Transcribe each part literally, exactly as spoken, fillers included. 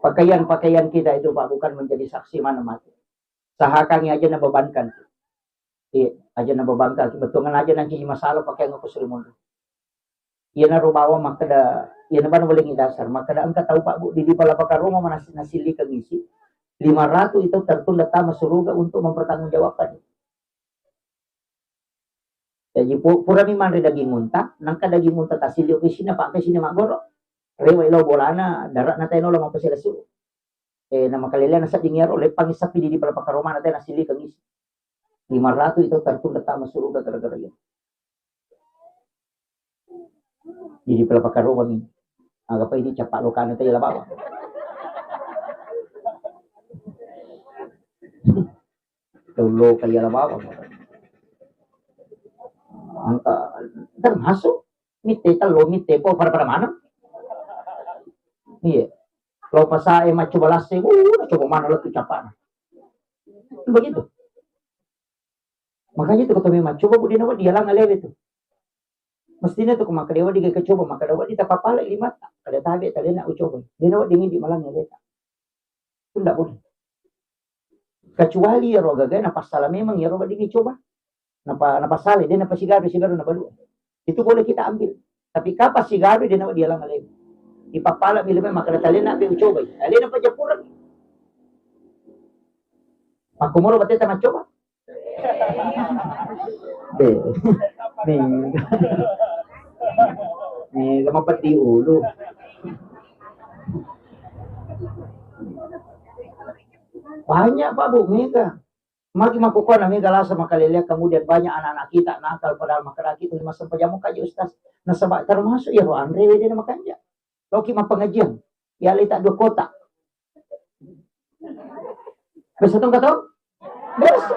Pakaian-pakaian kita itu, Pak, bukan menjadi saksi mana mati. Sahakangi aja nabebankan. Iya, aja nabebankan. Bettuanna aja nanti masalah pakaian aku sering mundur. Iyanaro bawang makkeda, iyana bawang welengngi dasar, makkeda engka tau, Pak, Bu, di, di pala pakaroma manasi-, nasillikeng isi, lima ratus itu tertunda tama suruga untuk mempertanggungjawabkan. Jaji pu-, purani manre daging unta, nangka daging unta tasilli ko isina, pampe sini maggoro. Rewa ilo bolana, darana teno lo mappaselesu. Eh, na makalelea na sedding iyaro, leppangi sappi di, di pala pakaromana tena sillikeng isi. Lima ratus itu tertunda tama suruga gara-gara iya. Jadi pala pakaromani. Aga pa ini capak lokana teh la bawang. Tollo kaya la bawang. Angka termasuk mitte tello mitte po pada-pada mana? Iya. Lo pasae maccoba lasse, uh, coba mana lo tu capakna. Begitu. Makanya itu ketemu maccoba, Bu, dena dialang alewe tu. Mestine tu ko makkedawa di coba, makkedawa di tapapala limata. Kada tabe talena ucoba. Dena wedding di malang aleta. Itu ndak boleh. Kecuali ero gaga napassala memang ero wedding coba. Napa, napassala, dia napasigaru, sigaru nabalu. Itu boleh kita ambil. Tapi kapang sigaru dia nawa dialang alai. Ipapala mi lima makkeda talena be ucobai. Alena pajapureng. Makkumoro bateta maccoba. Be. Mega. Mega mapeddi ulu. Banyak, Pak, Bu, mega. Magi makkukua na mega lasa makalelea, kemudian banyak anak-anak kita nakal padahal makkedaki tuli massempajang mo kaji Ustaz. Nasaba termasuk iyaro anre wede na makanja. Loki mappengajian. Ya leta dua kotak. Biasa tong katong? Biasa.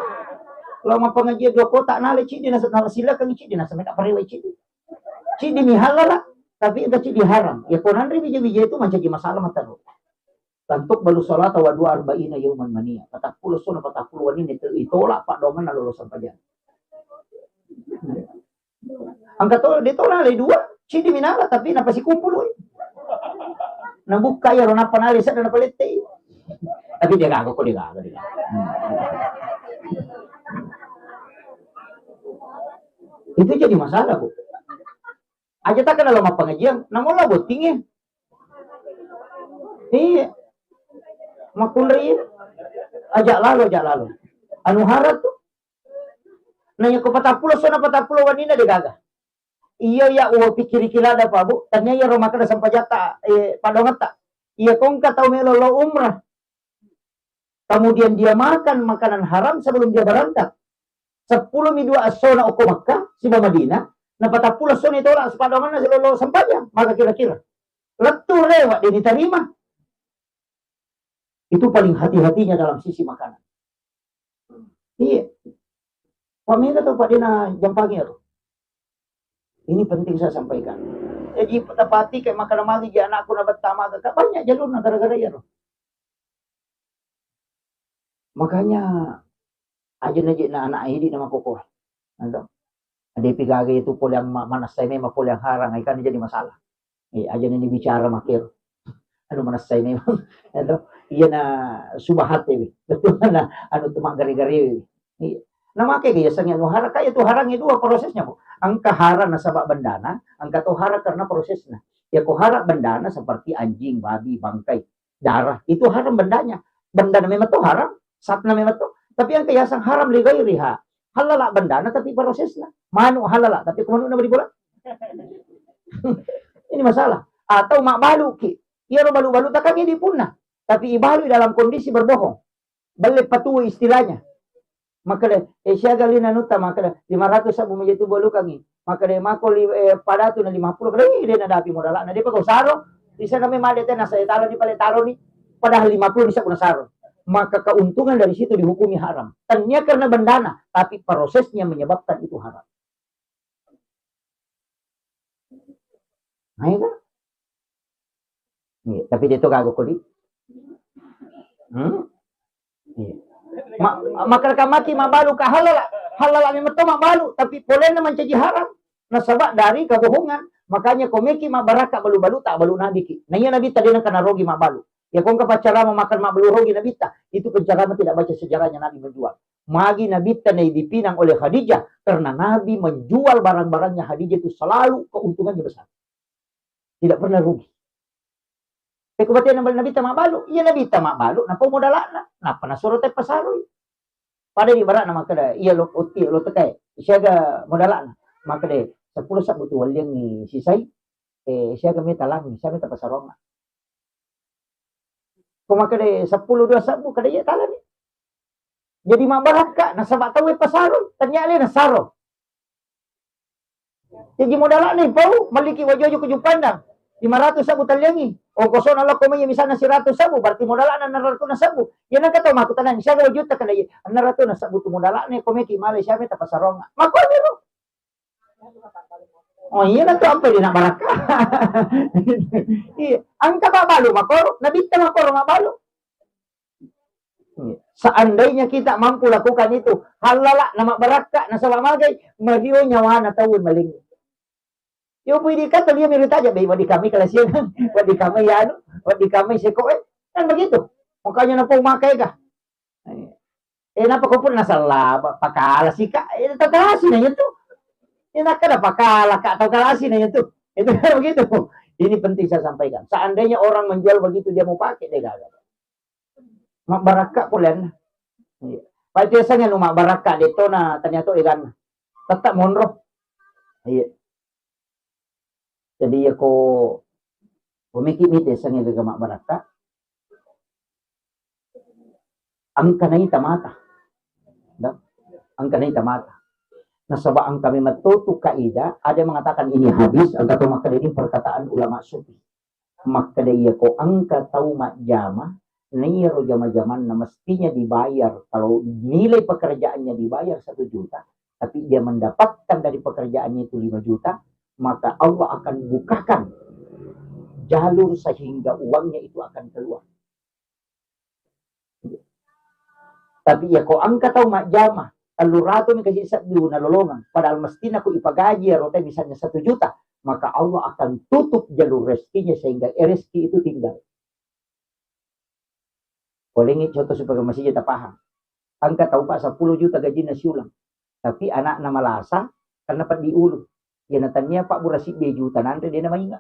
Lo mappengajian dua kotak nale cidi nasa nala silakan cidi nasa meka parewa cidi. Cidi mi halal lah, tapi itu cidi haram. Ya konanre bija-bija itu menjadi masalah mata lo. Lantuk balu salata wa dua arba'ina yauman mania. Patappulo sona patappulo wenni itu itolak pak dongan lolo sempajang. Angka to, de to nalai dua, cidi minala tapi napa sikumpului. Nabukka iyaro napa nalai sedda napa lette. Tapi dia gaga kok dia gaga dia. Gaga. Hmm. Itu jadi masalah, Bu. Aja tak kenal sama pengajian, namun lah bottingnya. Iya. Makunri. Aja lalu, aja lalu. Anu harat tuh. Nanya ko patappulo sona patappulo wanina de gaga. Iya, iya, uwa pikiri kilada, Pak, Bu. Tanya iya ro makkeda sempajatta, eh, padongetta. Iya, kongka tau melo lo umrah. Kemudian dia makan makanan haram sebelum dia berangkat. Seppulo mi dua essona okko Makkah, siba Madinah, na patappulo essona itolak sepadonganna silolo sempajang. Maka kira-kira. Lettu rewa, de diterima. Itu paling hati-hatinya dalam sisi makanan. Iya. Pak mega tuh, Pak, dena jampangi ero. Ini penting saya sampaikan. Jadi, tepati kayak makan magi di anakku na betta maga, Kak, banyak jalurna gara-gara iyaro. Makanya, aja na je na anak idi na makoko. Ada. Ada pigaga itu pole yang ma-, manasai memang pole yang harang, ikan jadi masalah. Eh, aja ni bicara makir. Anu manessai memang. Ado, iya na subahat ya, betul na anu tu maggare-gare. Iya. Na make ke yasengnge anu hara, kaya tu harangnge dua prosesnya, Bu. Engka hara nasaba bendana, engka to hara karena prosesnya. Ya ko hara bendana seperti anjing, babi, bangkai, darah, itu haram bendanya. Bendana memang to haram, satna memang to. Tapi engka yaseng haram li ghairiha. Halala bendana tapi prosesnya. Manu halala tapi ko manuna beri bola. Ini masalah. Atau mabbaluki. Iyaro balu-balu takkangi dipunna. Tapi ibalu dalam kondisi berbohong. Belle patu istilahnya. Makanya, eh, siaga lina nutta, makanya lima ratus sabu menjadi balukangi. Makanya mako li-, eh, padatu na lima puluh, kada, eh, dena dapi modalana, dia pegau saro. Di sana memang ada tena saya taruh di pale taruh ni. Padahal lima puluh bisa kuna saro. Maka keuntungan dari situ dihukumi haram. Tanya karena bendana, tapi prosesnya menyebabkan itu haram. Nah, iya kan? Iya, tapi dia tu gagu kodi. Hmm? Iya. Ma-, makkeda maki mabbalu ka halala, halala memang to mabbalu, tapi polena mancaji haram. Nasaba dari kebohongan. Makanya komeki mabbaraka balu-balu tak balu nabi ki. Nah, iya nabi tadi nang kana rogi mabbalu. Ya, ko engka paccarama makan mabbalu rugi Nabitta, itu penceramah tidak baca sejarahnya Nabi menjual. Magi Nabitta naidipinang oleh Khadijah, karena Nabi menjual barang-barangnya Khadijah itu selalu keuntungannya besar. Tidak pernah rugi. Pekko batena Nabitta mabbalu, iya Nabitta mabbalu, napau modala'na, nappa nasuro te pasaroi. Pada di bara'na makkeda, iya lo otti lo tekai, siaga modala'na? Makkeda, seppulo sabbu tu walliangngi sisai, eh, siaga meta langi, siaga meta pasaronna. Ko makkeda seppulo dua sabbu, kada iya talani. Jadi mabbarakka, nasaba tau e pasaroi, tania le nasaro. Jaji modala'na ipau, malliki waju-waju ke Juppandang. Lima ratus sabbu talliangi. Ongkosona lokko mai misalna seratus sabbu, berarti modala'na enam ratus sabbu. Ya nengka tau makkutanai, siaga wajutta kada iya? Enam ratus sabbu tu modala'na, ko meki Malaysia meta pasaronna. Makkuaniro. Oh iya, na tu apa dia nak barakka? Iya, engka mabbalu makoro, Nabitta makoro mabbalu. Seandainya kita mampu lakukan itu, halala na mabbarakka, nasaba magai, mario nyawana tau maling. Yo pui di kata dia mirita aja, be, wadi kami kalasian, wadi kami ya anu, wadi kami seko, eh, kan begitu. Makanya napau makai kah? Eh, napa ko pun nasalla, pa-, pakala sika, eh, tau kalasi na itu. Eh, nakkeda pakala ka, tau kalasi na itu. Itu begitu. Ini penting saya sampaikan. Seandainya orang menjual begitu, dia mau pakai, dia gagal. Mabbarakka poleanna. Iya. Pai biasanya nu mabbarakka de tona tania to eganna. Tetap monro. Iya. Jadi ya ko pemikir ni desa nge gaga mabbarakka. Engka naita mata. Dah. Engka naita mata. Nasaba engka memang totu kaidah, ada yang mengatakan ini hadis, engka to makkeda ini perkataan ulama sufi. Makkeda iya ko engka tau majjama, na iyaro jama-jamanna mestinya dibayar, kalau nilai pekerjaannya dibayar satu juta, tapi dia mendapatkan dari pekerjaannya itu lima juta, maka Allah akan bukakan jalur sehingga uangnya itu akan keluar. Tapi iya ko engka tau majjama, tellu ratu mi kasi sebbu nalolongeng, padahal mestinya ko ipagaji iyaro tau misalnya satu juta, maka Allah akan tutup jalur rezekinya sehingga rezeki itu tinggal. Polengi contoh supaya masih tapaham. Engka tau, Pak, seppulo juta gajinna siulang. Tapi anakna malasa, karena peddi ulu. Iya na tania pabbura sibbe juta nanre de na mainga.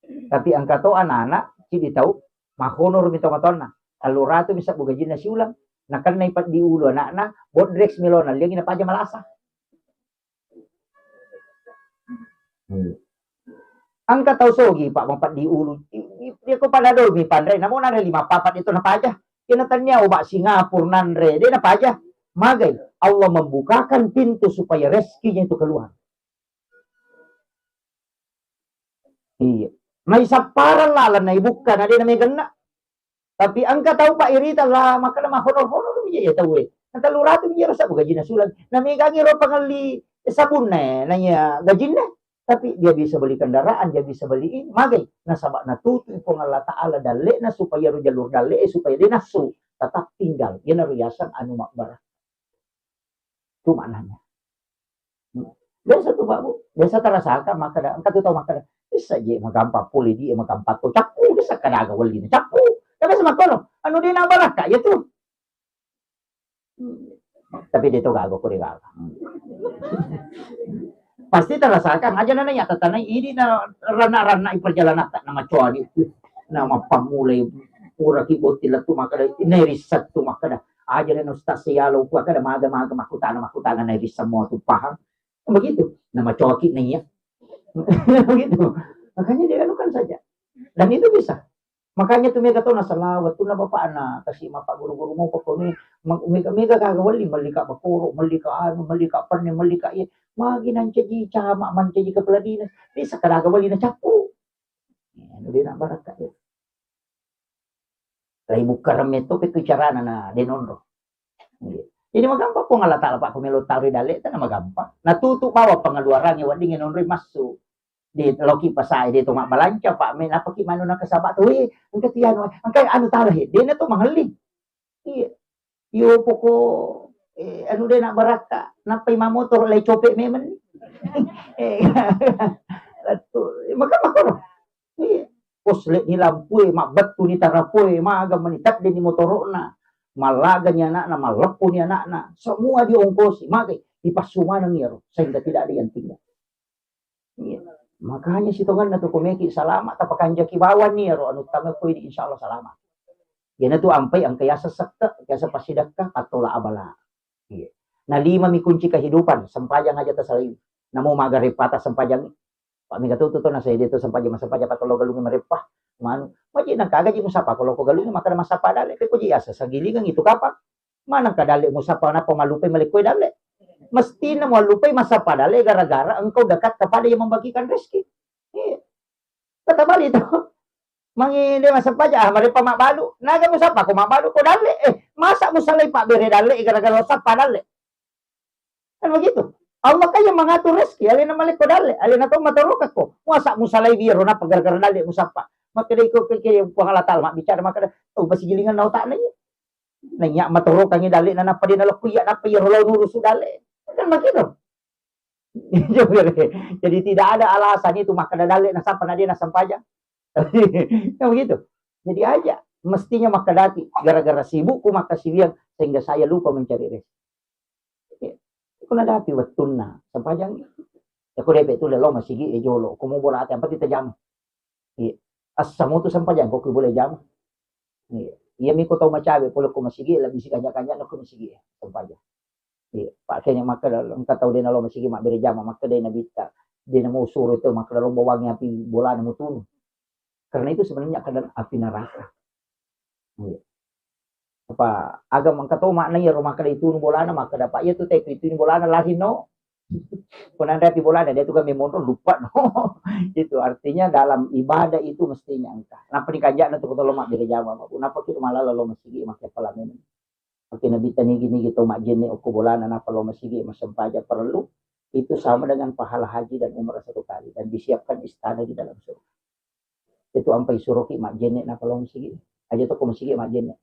Tapi engka to anana, cidi tau, mahonor mi to matonna. Tellu ratu mi sebbu gajinna siulang. Nakennai peddi ulu anakna, bodrex mi lo nalliangi napaja malasa. Hmm. Engka tau sogi, Pak, mapeddi ulu. I, i, dia ko pada doi mi panre, namo nanre lima papat itu napaja. Ina tania obat Singapura nanre, de napaja. Magai, Allah membukakan pintu supaya rezekinya itu keluar. Iya. Naisapparang lalang naibukka, na de nameganna. Tapi engka tau, Pak, irita la makkeda mahonor-honor mi iya tau e. Na tellu ratu mi iya rasa gajinna sulang. Na megangi ro pangelli sabunna, na iya gajinna. Tapi dia bisa beli kendaraan, dia bisa beli ini, magai. Nasaba natutu Puang Allah Ta'ala dalle'na supaya ro jalur dalle'e supaya de nassu. Tetap tinggal. Iyana riaseng anu mabbara. Itu maknanya. Biasa tu, Pak, Bu. Biasa tarasakan makkeda, engka tu tau makkeda, "Issa je magampang pole di, magampang to cappu, issa kadaga welli na cappu." Kan biasa makkono, anu de na barakka ya tu. Tapi de to gaga ko de gaga. Pasti tarasakan aja nana ya tatanai idi na ranna-ranna i perjalanan tak nama coa di. Nama pamulai pura ki botting lettu makkeda, nai risseng tu makkeda. Aja dan ustaz sialo ku kada maga-maga makkutana-makkutana nai risseng mo tu paham. Begitu. Nama coki nai ya. Begitu. Makanya dianukan saja. Dan itu bisa. Makanya tu mega to nasalawat tu na bapak na kasi mapa guru-guru mau pokoknya mega-mega gaga wali melika bakoro, melika anu, melika penne, melika iya. Magi nancaji camat, mancaji kepala dinas. Bisa kadaga wali na cappu. Ya, anu de na barakka ya. Lai bukkareng metto pe tu carana na de nonro. Iya. Jadi magampang Puang Allah Ta'ala, Pak, ko melo taro dalle tana magampang. Na tutu bawa pengeluarannya wedding nonroi massu. Di loki pasai de to mabbalanca, Pak, me napaki manu na kesaba tu, eh, engka tianu, engka anu tala he, de na to mangelli. Iya. Yo poko, eh, anu de na barakka, nappai mamotor lai cope memang. Eh, lettu, maka makoro. Iya. Kosle'ni lampue, mabbettuni tarapoe, maga mani teddeni motoro'na, mallagani ana'na, malleppuni ana'na, semua diongkosi, magai, dipassu maneng iyaro, sehingga tidak ada yang tinggal. Iya. Makanya sitongenna tu komeki salama, tapakanjaki bawani iyaro anu tama ko ini, insya Allah salama. Iyanatu ampai engka yaseng sekke, yaseng passidekka, pattola abala. Iya. Na lima mi kunci kehidupan, sempajang aja tasalai. Namo maga repata sempajang. Pak mega tu tu na saya dia tu sempajang, sempajang patolo galungi merepah. Manu, maji nang kaga ji musapa kalau ko galungi makan masapa dale, pe ko ji asa sagilingan itu kapang. Mana ka dale musapa napa malupai malekko dale. Mestina malupai masapa dale gara-gara engkau dekat kepada yang membagikan rezeki. Iya. Kata balik tu. Mangi dia masapa aja, ah, merepah mak balu. Naga musapa ko mak balu ko dale. Eh, masa musalai pak bere dale gara-gara sapa dale. Kan begitu. Allah kan yang mengatur rezeki, alena malekko dalle, alena to matorokakko. Masa musalai biro napa gara-gara dalle musappa. Makkeda iko ke, ke Puang Allah Taala mabbicara makkeda, oh, basigilingan na otakna iya. Nanya matorokangi dalle na napa dia nalekko iya napa iya rolau nurusu dalle. Kan begitu. Jadi tidak ada alasan itu makkeda dalle nasapa na dia nasempajang. Kan begitu. Jadi aja mestinya makkedaki gara-gara sibukku makkasiwiang sehingga saya lupa mencari rezeki. Iya. Ko nadapi wettunna, sempajang. Ya ko depe tu lelo masigi e jolo, ko mau bola ate, apa kita jama. Iya. Assamu tu sempajang, ko ki boleh jama. Iya. Iya mi ko tau macawe, ko leko masigi, lebih si kanja-kanja ko masigi, sempajang. Iya. Pak kene makkeda engka tau dena lo masigi mabbere jama, makkeda nabitta. Dena mau suruh itu makkeda lo bawangi api bola na mutunu. Karena itu sebenarnya keadaan api neraka. Iya. Apa aga mangka to makna iyaro makkeda itunu bolana, makkeda, "Pak, iya tu te itunu bolana lari no." Punanre api bolana, dia tu kan memonro lupa no. Itu artinya dalam ibadah itu mestinya engka. Napa dikanjak na tu ko tolo mabbere jama, Pak. Napa kita malah lo masigi makke pala memang. Oke, nabitta nigi-nigi to majjenne okko bolana napa lo masigi massempajang perlu, itu sama dengan pahala haji dan umrah satu kali dan disiapkan istana di dalam surga. Itu ampai suroki majjenne napa lo masigi. Aja to ko masigi majjenne.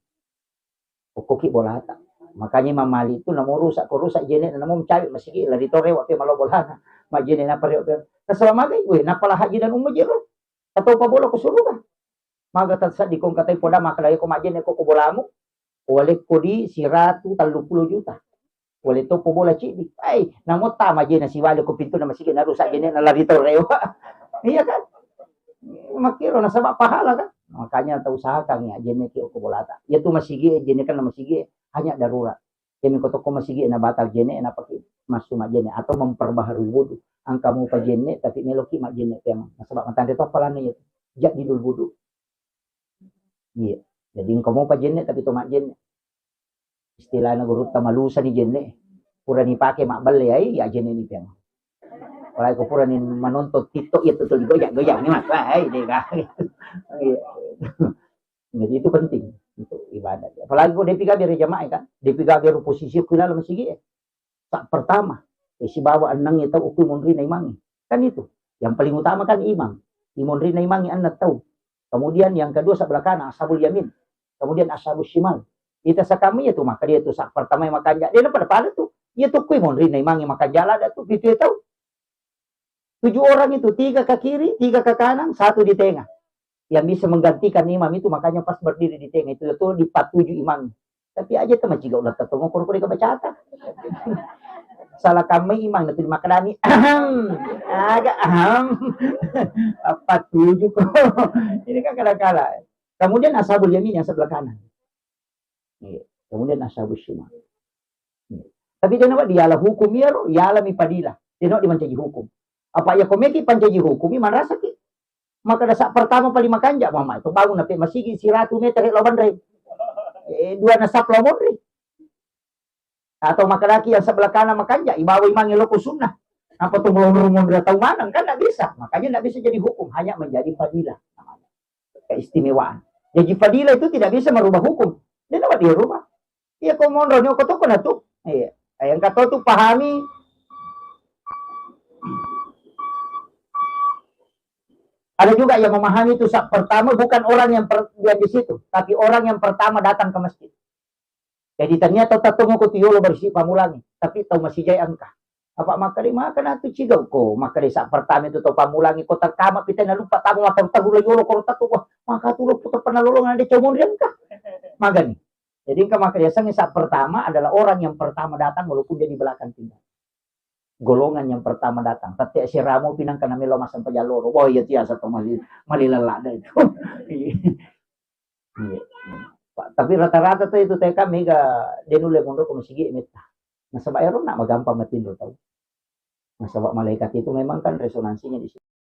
Okkoki bolata. Makanya Imam Malik itu namo rusak, ko rusak jenne namo mencari masigi lari to rewa pe malo bolana. Majjenne napa rewa pe. Nasaba magai, weh, napa lah haji dan umrah jero. Atau pa bola ko surga. Maga tassaddi kong katai poda makkeda ko majjenne ko, ko bolamu, walekko di siratu telluppulo juta. Wale toppo bola ciddi. Ai, namo tama je na siwale ko pintu na masigi na rusak jenne na lari to rewa. Iya kan? Makkiro nasaba pahala kan? Makanya tau usahakan ya jenne ki ko bolata. Ya tu masigi jenne kan na masigi hanya darurat. Jadi ko tokko masigi na batal jenne na pake massu majjenne atau memperbaharui wudu. Angka mupa jenne tapi meloki majjenne tema. Nasaba matanre to apalana ya. Jadi dul wudu. Iya. Jadi engka mopa jenne tapi to majjenne. Istilahna gurutta malusa ni jenne. Pura ni pake mabbelle ai ya jenne ni piang. Apalagi ko pura ni menonton TikTok ya tutul goyang-goyang ni mas. Wah, ai dega. Iya. Jadi itu penting untuk ibadah. Apalagi ko depi gabe jamaah kan, depi gabe posisi ku dalam masigi. Sa pertama, eh, sibawa enneng tau ukui monri na imangi. Kan itu. Yang paling utama kan imam. Imonri na imangi enneng tau. Kemudian yang kedua sebelah kanan, ashabul yamin. Kemudian ashabul shimal. Ita sakami ya tu maka dia tu sa pertama yang makan jala. Dia pada pada tu. Iya tu kui monri na imangi makan jala ada tu. Itu ya tau. Tujuh orang itu, tiga ke kiri, tiga ke kanan, satu di tengah. Yang bisa menggantikan imam itu, makanya pas berdiri di tengah itu, itu dipatuju imam. Tapi aja teman juga ulah tetongok, koro-koro bacata. Salah kami imam, nanti makadani, ahem, agak ahem, apa tujuh kok. Ini kan kadang-kadang. Kemudian ashabul yamin yang sebelah kanan. Iya. Kemudian ashabus shimal. Iya. Tapi dia nawa diala hukum iyaro, iala mi padila. Dia nawa dimancaji hukum. Apa ya komeki pancaji hukum, manrasaki. Maka dasar pertama paling makanja, mama itu bangun nape masigi siratu meter lo banre. Eh, dua nasab lo monri. Atau makadaki yang sebelah kanan makanja, ibawa imangi loko sunnah. Apa tu melonrong monri tau manang, kan nggak bisa. Makanya nggak bisa jadi hukum, hanya menjadi fadilah namanya. Keistimewaan. Jadi fadilah itu tidak bisa merubah hukum. Dia dapat dia rubah. Iya, ko monro ni ko toko na tu. Iya. Yang kata tu pahami. Ada juga yang memahami itu sa-, pertama bukan orang yang per-, yang di situ, tapi orang yang pertama datang ke masjid. Jadi ternyata tattomo ko tu yolo bersih pamulangi, tapi tau masih jai engka. Apa makkeda, makkeda tu cigau ko, makkeda sa pertama itu to pammulangi ko terkama pita na lupa tamu mata tahu lo yolo ko tak wah, maka tu lo putar pernah lolong ada comon riangka. Magani. Jadi engka makkeda sangi sa pertama adalah orang yang pertama datang walaupun dia di belakang tinggal. Golongan yang pertama datang. Tapi siramo pinang kana melo masang pajalloro. Wah, iya tiasa to mali, mali lelak deh. Iya. Iya. Pa-, tapi rata-rata tuh itu T K mega dia nulle monro ko masigi metta. Nasaba ero nak magampang matinro tau. Nasaba malaikat itu memang kan resonansinya di situ.